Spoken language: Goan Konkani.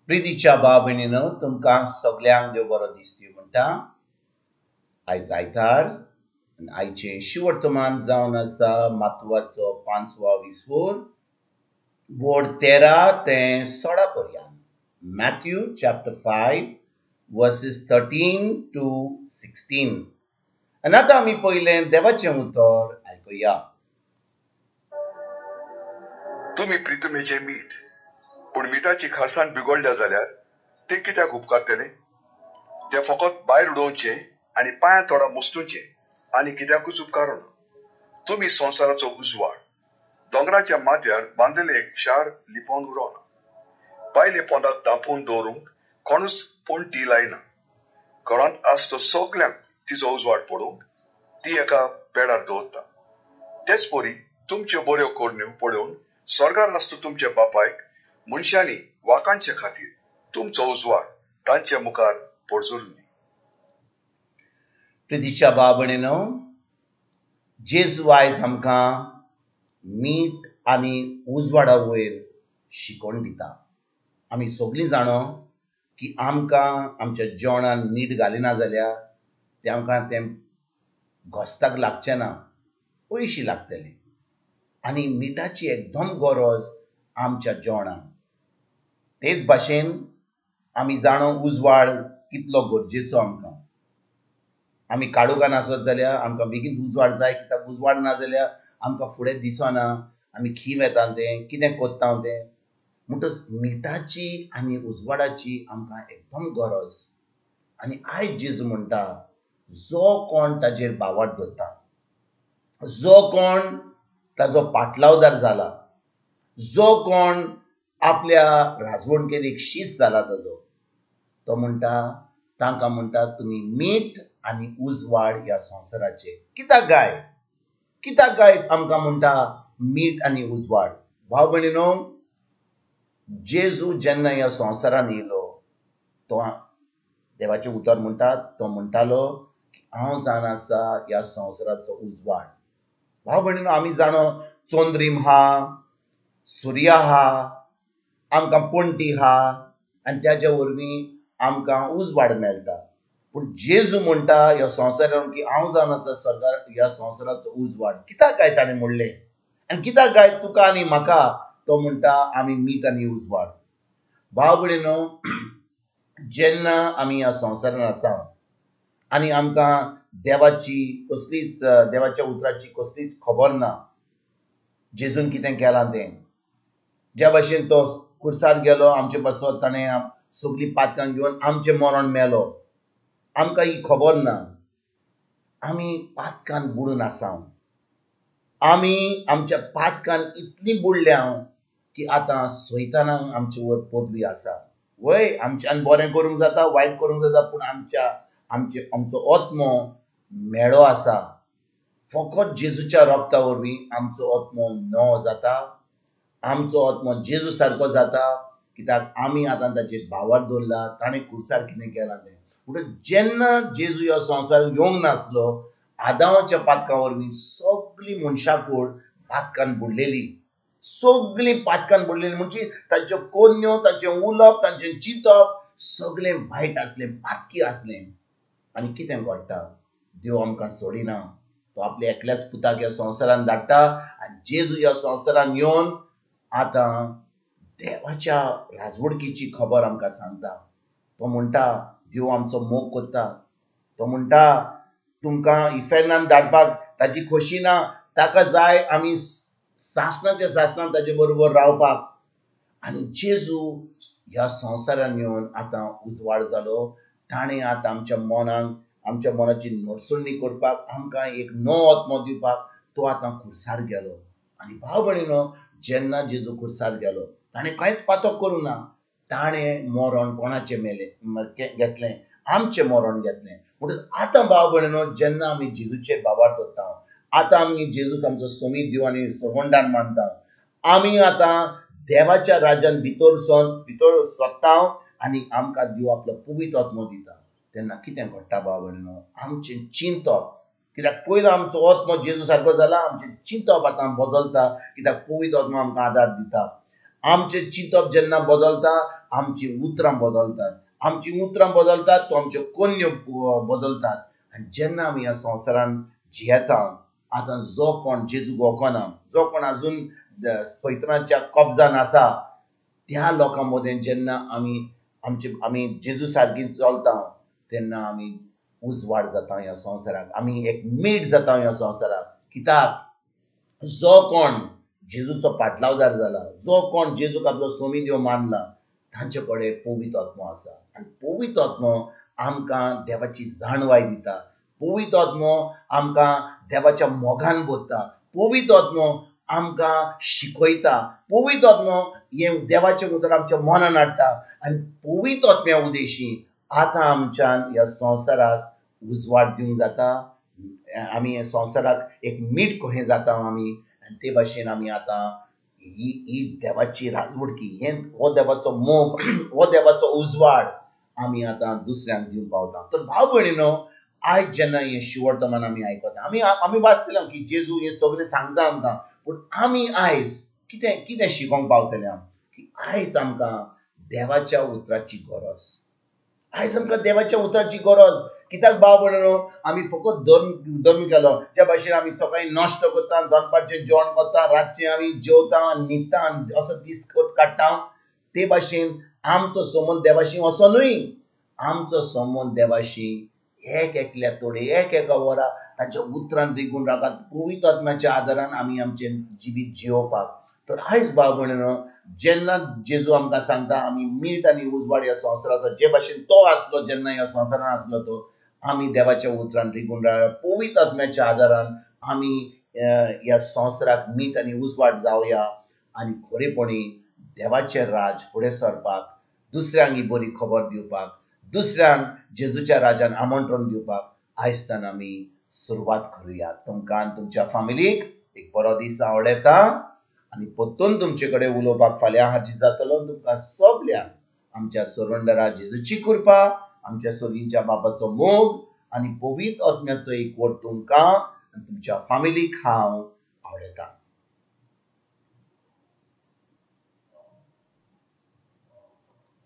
प्रितीच्या भाव भयणीनो, तुमकां सगल्यांक देव बरो दिसती म्हणटा. आयज आयतार आनी आयचें शिवर्तमान जावन आसा मातवाचो 5वो विस्वोर, वोड 13 ते 16 पर्यंत. Matthew chapter 5 verses 13 to 16. आनी आतां आमी पयलें देवाचें उतर आयकुया. तुमी प्रितमेचें मीठ, पूण मिठाची खारसाण बिगडल्या जाल्यार तें कित्याक उपकारतलें? तें फकत भायर उडोवचें आनी पांयां थोडा मुस्तुचें आनी कित्याकूच उपकारना. तुमी संवसाराचो उजवाड. दोंगराच्या माथ्यार बांदिल्लें एक शार लिपोवन उरोना. बायले पोंदाक धांपून दवरूंक कोणूच पणटी लायना. घरांत आसतो सगल्यांक तिचो उजवाड पडोवंक ती एका पेडार दवरता. तेच परी तुमच्यो बऱ्यो करण्यो पळोवन स्वर्गार आसतो तुमच्या बापायक मनशांनी वाकांचे खातीर तुमचो उजवाड तांचे मुखार पडजुल्ली. प्रितीच्या भाव भयणीनो, जेजू आयज आमकां मीठ आनी उजवाडा वयर शिकोवन दिता. आमी सगळीं जाणो की आमकां आमच्या जेवणान मीठ घालिना जाल्यार तें आमकां तें घोस्ताक लागचें ना, पयशे लागतले. आनी मिठाची एकदम गरज आमच्या जेवणाक. तेच भाशेन आमी जाणो उजवाड कितलो गरजेचो आमकां. आमी काळोखान आसत जाल्यार आमकां बेगीन उजवाड जाय, कित्याक उजवाड ना जाल्यार आमकां फुडें दिसना, आमी खी वेता तें कितें करता तें. म्हणटच मिठाची आनी उजवाडाची आमकां एकदम गरज. आनी आयज जेजू म्हणटा, जो कोण ताजेर भावार्थ दवरता, जो कोण ताजो पाटलावदार जाला, जो कोण आपल्या राजवणकेन एक शीस जाला ताजो, तो म्हणटा तांकां म्हणटा तुमी मीठ आनी उजवाड ह्या संवसाराचे. कित्याक गाय, कित्याक गाय आमकां म्हणटा मीठ आनी उजवाड? भाव भयणीनो, जेजू जेन्ना ह्या संवसारान येयलो तो देवाचें उतर म्हणटा, तो म्हणटालो की हांव जावन आसा ह्या संवसाराचो उजवाड. भाव भयणीनो, आमी जाणो चंद्रीम हा, सुर्या हा, आमकां पणटी हा आनी त्याच्या वरवीं आमकां उजवाड मेळटा. पूण जेजू म्हणटा ह्या संवसारान की हांव जावन आसा सरकार ह्या संवसाराचो उजवाड. कित्याक काय ताणें म्हणलें आनी कित्याक काय तुका आनी म्हाका तो म्हणटा आमी मीठ आनी उजवाड? भाव भयणीनो, जेन्ना आमी ह्या संवसारान आसा आनी आमकां देवाची कसलीच, देवाच्या उतराची कसलीच खबर ना, जेजून कितें केलां तें, ज्या भाशेन तो खुर्सार गेलो आमचे पासत, ताणें सगळीं पातकां घेवन आमचें मरण मेलो, आमकां ही खबर ना. आमी पातकान बुडून आसा, आमी आमच्या पातकान इतली बुडल्या की आतां सैतानाक आमचे वयर पदवी आसा. वय आमच्यान बरें करूंक जाता, वायट करूंक जाता, पूण आमच्या आमचे आमचो आत्मो मेळो आसा. फकत जेजूच्या रोगता वरवीं आमचो आत्मो नवो जाता, आमचो आत्मो जेजू सारको जाता, कित्याक आमी आतां ताचेर भावार दवरला, ताणें खुर्सार कितें केलां तें. म्हणटच जेन्ना जेजू ह्या संवसारान येवंक नासलो, आदामाच्या पातका वरवीं सगळी मनशाकूड पातकान बुडलेली, सगळीं पातकान बुडलेली. म्हणजे तांच्यो कोन्यो, तांचें उलोवप, तांचें चिंतप सगळें वायट आसलें, पातकी आसलें. आनी कितें घडटा, देव आमकां सोडिना, तो आपल्या एकल्याच पुताक ह्या संवसारान धाडटा आनी जेजू ह्या संवसारान येवन आतां देवाच्या राजवडकीची खबर आमकां सांगता. तो म्हणटा देव आमचो मोग करता, तो म्हणटा तुमकां इफेर्नान धाडपाक ताजी खोशी ना, ताका जाय आमी सासणाच्या सासणान ताजे बरोबर रावपाक. आनी जेजू ह्या संवसारान येवन आतां उजवाड जालो. ताणें आतां आमच्या मनाक, आमच्या मनाची नडसणी करपाक, आमकां एक नवो आत्मो दिवपाक तो आतां खुर्सार गेलो. आनी भाव भयणीनो, जेन्ना जेजू खुर्सार गेलो ताणें कांयच पातक करूं ना, ताणें मरण कोणाचें मेलें घेतलें, आमचें मरण घेतलें. म्हणटच आतां भाव भयणीनो, जेन्ना आमी जेजूचेर भावार्थ दवरता, आतां आमी जेजूक आमचो समीप देव आनी सगोंडान मानता, आमी आतां देवाच्या राज्यान भितर सर भितर सोदता आनी आमकां देव आपलो पवित्र आत्मो दिता. तेन्ना कितें घडटा भाव भयणीनो, आमचें चिंतप, कित्याक पयलो आमचो आत्मो जेजू सारको जाला, आमचें चिंतप आतां बदलता, कित्याक पवित्र आत्मो आमकां आदार दिता. आमचें चिंतप जेन्ना बदलता आमचीं उतरां बदलतात, आमचीं उतरां बदलतात तो आमच्यो कोन्यो बदलतात. आनी जेन्ना आमी ह्या संवसारान जियेता, आतां जो कोण जेजूक वळखना, जो कोण आजून सैतानाच्या कब्जान आसा, त्या लोकां मदें जेन्ना आमी आमचे आमी जेजू सारकी चलता तेन्ना आमी उजवाड जाता ह्या संवसाराक, आमी एक मीठ जाता ह्या संवसाराक. कित्याक जो कोण जेजूचो पाटलावदार जाला, जो कोण जेजूक आपलो सोमी देव मानला, तांचे कडेन पवित्र आत्मो आसा. आनी पवित्र आत्मो आमकां देवाची जाणवाय दिता, पवित्र आत्मो आमकां देवाच्या मोगान भरता, पवित्र आत्मो आमकां शिकयता, पवित्र आत्मो हें देवाचें उतर आमच्या मनान हाडटा. आनी पवित्र आत्म्या उदेशी आतां आमच्यान ह्या संवसाराक उजवाड दिवंक जाता, आमी ह्या संवसाराक एक मीठ कशें जाता आमी. आनी ते भाशेन आमी आतां ही ही देवाची राजवडकी, हें हो देवाचो मोग, हो देवाचो उजवाड आमी आतां दुसऱ्यांक दिवंक पावता. तर भाव भयणीनो, आयज जेन्ना हें शिवर्तमान आमी आयकता, आमी आमी वाचतले की जेजू हें सगळें सांगता आमकां, पूण आमी आयज कितें कितें शिकोंक पावतले की आयज आमकां देवाच्या उतराची गरज, आयज आमकां देवाच्या उतराची गरज. कित्याक भाव भयणीनो, आमी फकत धर्म धर्म केलो, ज्या भाशेन आमी सकाळीं नाश्तो करता, दनपारचें जेवण करता, रातचें आमी जेवता, न्हिदता, असो दीस काडटा, ते भाशेन आमचो संबंद देवाशी असो न्हय. आमचो संबंद देवाशी एक एकल्या तोडे एक एका वरा ताच्या उतरान रिगून रावतात, पवित्र आत्म्याच्या आदारान आमी आमचें जिवीत जियोवपाक. तर आयज भाव भयणीनो, जेन्ना जेजू आमकां सांगता आमी मीठ आनी उजवाड ह्या संवसाराचो, जे भाशेन तो आसलो जेन्ना ह्या संवसारान आसलो, तो आमी देवाच्या उतरान रिगून रावया, पवित्र आत्म्याच्या आदारान आमी ह्या संवसाराक मीठ आनी उजवाड जावया आनी खरेपणी देवाचें राज फुडें सरपाक, दुसऱ्यांक ही बरी खबर दिवपाक, दुसऱ्यांक जेजूच्या राजान आमंत्रण दिवपाक आयजतान आमी सुरवात करुया. तुमकां आनी तुमच्या फामिलीक एक बरो दीस आवडटा आनी परतून तुमचे कडेन उलोवपाक फाल्यां हाजीर जातलो. तुमकां सगल्यांक आमच्या सरवंडरा जेजूची कृपा, आमच्या सोगींच्या बापाचो मोग आनी पवित्र आत्म्याचो एकवट तुमकां आनी तुमच्या फामिलीक हांव आवडटा.